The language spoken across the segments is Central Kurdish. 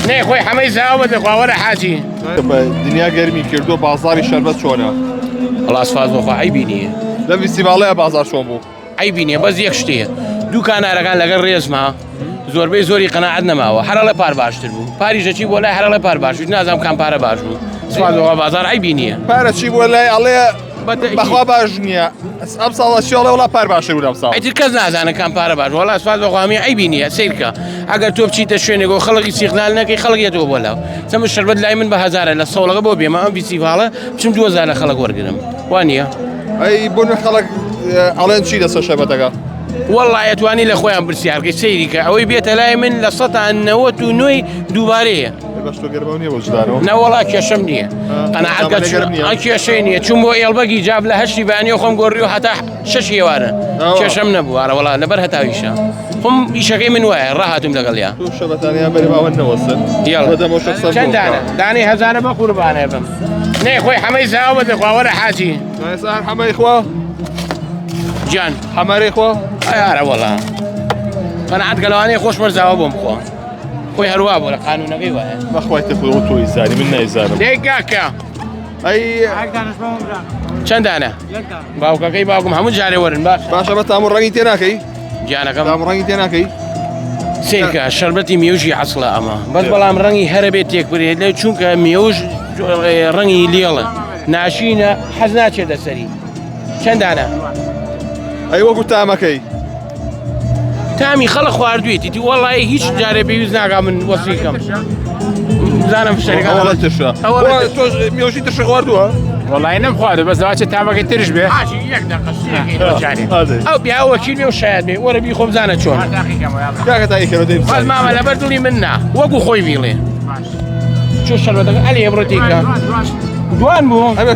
نەی خۆی حەمەی زاوە بە دەخوا وەرە حاجی. دنیا گەرمی کردووە بازاری شەربەت چۆنە؟ وەڵا سوپاس بۆ خوا عەیبی نییە. لەم فیستیڤاڵەیا بازار چۆن بوو؟ عەیبی نییە بەس یەک شتێ دووکانارەکان لەگەڵ ڕێزما زۆربەی زۆری قەناعەت نەماوە هەرڵێ پار باشتر بوو پاریش دەچی بۆ لای هەرڵێ پار باش بوو نازانم کام پارە باش بوو سوپاس بۆ خوا بازار عەیبی نییە. پارە چی بووە لای ئەڵێ بەخوا باش نییە ئەم ساڵە چی ئەڵێ وڵا پار باشتر بوو لەم ساڵ. ئیتر کەس نازانە کام پارە باش وەڵا سوپاس بۆ خوا هەمووی عەیبی نییە سەیرکە ئەگەر تۆ بچیتە شوێنێک و خەڵک ئیستیغلال نەکەی خەڵک یەتەوە بۆ لاو چەمە شەربەت لای من بە هەزارە لە سەوڵەکە بۆ بێمە ئەم فیستیڤاڵە بچم 2000 لە خەڵک وەرگرم وا نییە ئەی بۆ نوێ خەڵک ئەڵێن چی لەسەر شەربەتەکە؟ وەڵا ئەتوانی لە خۆیان پرسیارکەی سەیری کە ئەوەی بێتە لای من لە سەتا نەوەت و نۆی دووبارەیە بەش تۆ گەرمەو نییە بۆ جدانەوە نەوەڵا کێشەم نییە قەناعەت کە گەرم نییە کێشەی نییە چوم بۆ ئێڵبەگی جاب لە هەشتی بەیانی خۆم گۆڕی و هەتا شەشی ئێوارە کێشەم نەبوو ئارە وەڵا لەبەر هەتاویشە خۆم ئیشەکەی من وایە ڕاهاتوم لەگەڵیا تۆ شەبەتانیان بەرێ باوە نەوەستن یاڵا بەدەمەوە شەخسەر چەند دانە دانەی هەزارە بە قوربانێ بم نەی خۆی حەمەی زاوە بە دەخوا وەرە حاجی سار حەمەی خوا گیان حەمەرەی خوا ئارە وەڵا قەناعەت گەلەوانەیە خۆش وەرزاوە بۆم خۆ خۆی هەروا بوو لە قانونەکەی وایە بەخوای تە خۆ تۆی زانی من نایزانم دەی کاکە ئەی چەند دانە باوکەکەی باوکم هەموو جارێ وەرن باش باشە بە تام و ڕەنگی تێ ناکەی گیانەکەم تام و ڕەنگی تێ ناکەی سیرکە شەربەتی مێوژی عەسڵە ئەمە بەس بەڵام ڕەنگی هەرە بێت تێک برێت لێ چونکە مێوژ ڕەنگی لێڵە ناشینە حەز ناچێت لەسەری چەند دانە ئەی وەکو تامەکەی تامی خەڵک خواردوێتی تی وەڵی هیچ جارێ پێویست ناکا من وەسیکەم زانم شەرەکە ئەوەڵە ترشە ئەوەڵە تۆش مێوژی ترشە خواردووە وەڵی نەم خواردو بەس لەواچێ تامەکەی ترش بێ حاجی یەک دەقە سیرەکەی بۆ جارێ ئەو پیاوە وەکیل بێ و شایەت بێ وەرە بی خۆم زانە چۆن کاکە تاقی کەرەوە دەی بەس مامە لەبەر دڵی من نا وەکو خۆی بیڵێ چۆ شەربەتەکە ئەلێ بڕۆ تێکە دوان بوو ئەمە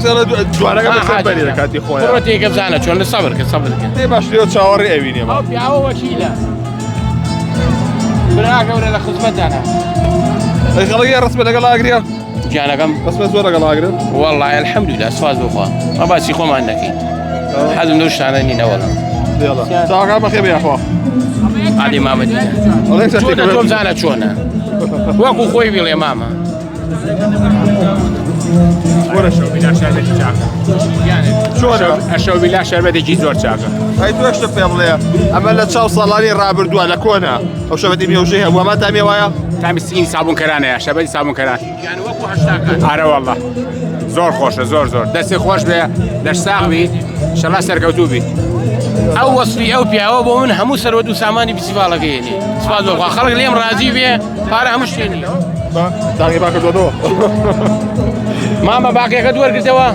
دوانەکە بەسەر بەری لە کاتی خۆیان بڕۆ تێکە بزانە چۆن لە سەبر کە سەبر کە دەی باش لێ چاوەڕێ ئەوینێ ئەو پیاوە وەکیلە برا گەورە لە خزمەتدانە ئەی خەڵکی ڕسمە لەگەڵ ئاگریا گیانەکەم ڕسمە زۆر لەگەڵ ئاگرن والله الحمدلله سوپاس بۆ خوا ما باسی خۆمان نەکەین حەزم لەو شتانە نینە وەڵا چاوەکان بەخێ بێ یاخوا عادی مامە دیدە چۆنە تۆ بزانە چۆنە وەکو خۆی بیڵێ مامە ئەشەو بیلا شەربەتێکی زۆر چاکە ئەی تۆ شتە پێ بڵێ ئەمە لە چاو ساڵانی ڕابردووە لە کۆنە ئەو شەبەتی مێوژەی هەبوو ئەمە تامی وایە تامی سینی سابوونکەرانەیە شەبەتی سابوونکەران ئارە والله زۆر خۆشە زۆر زۆر دەستی خۆش بێ لەش ساغ بی شەڵا سەرکەوتوو بی ئەو وەسفی ئەو پیاوە بۆ من هەموو سەروەت و سامانی فیستیڤاڵەکەی یەنی سوپاس بۆ خوا خەڵک لێم ڕازی بێ پارە هەموو شتێ نییە دانگی با کردوەوە مامە باقیەکەت وەرگرتەوە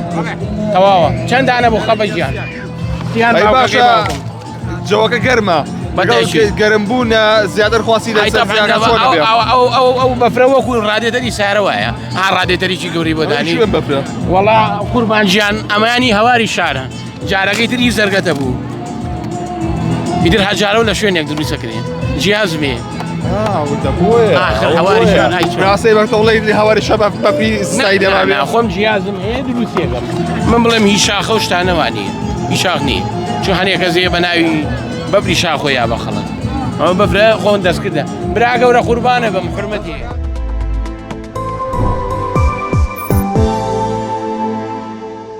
تەواوە چەند دانە بۆ خەبە گیان ئەی باشە جەوەکە گەرمە گەرم بوون زیاتر خواسی ئەو بەفرە وەکو ڕادێتەری سارە وایە ها ڕادێتەریی گەوری بۆ دانی بەفرە وەڵا قوربانجیان ئەمانی هەواری شارە جارەکەی تری زەرگەتە بوو ئیتر هەجارە و لە شوێنێک دروستەکرێ جیاز بێ خۆم جیازم هەیە دروستێکم من بڵێم هی شاخە و شتانەوانی هی شاخ نییە چون هەنێک کەس هەیە بە ناوی بەفری شاخۆ یا بە خەڵک ئەمە بەفرە خۆن دەستکردە برا گەورە قوربانە بم حرمەتی هەیە.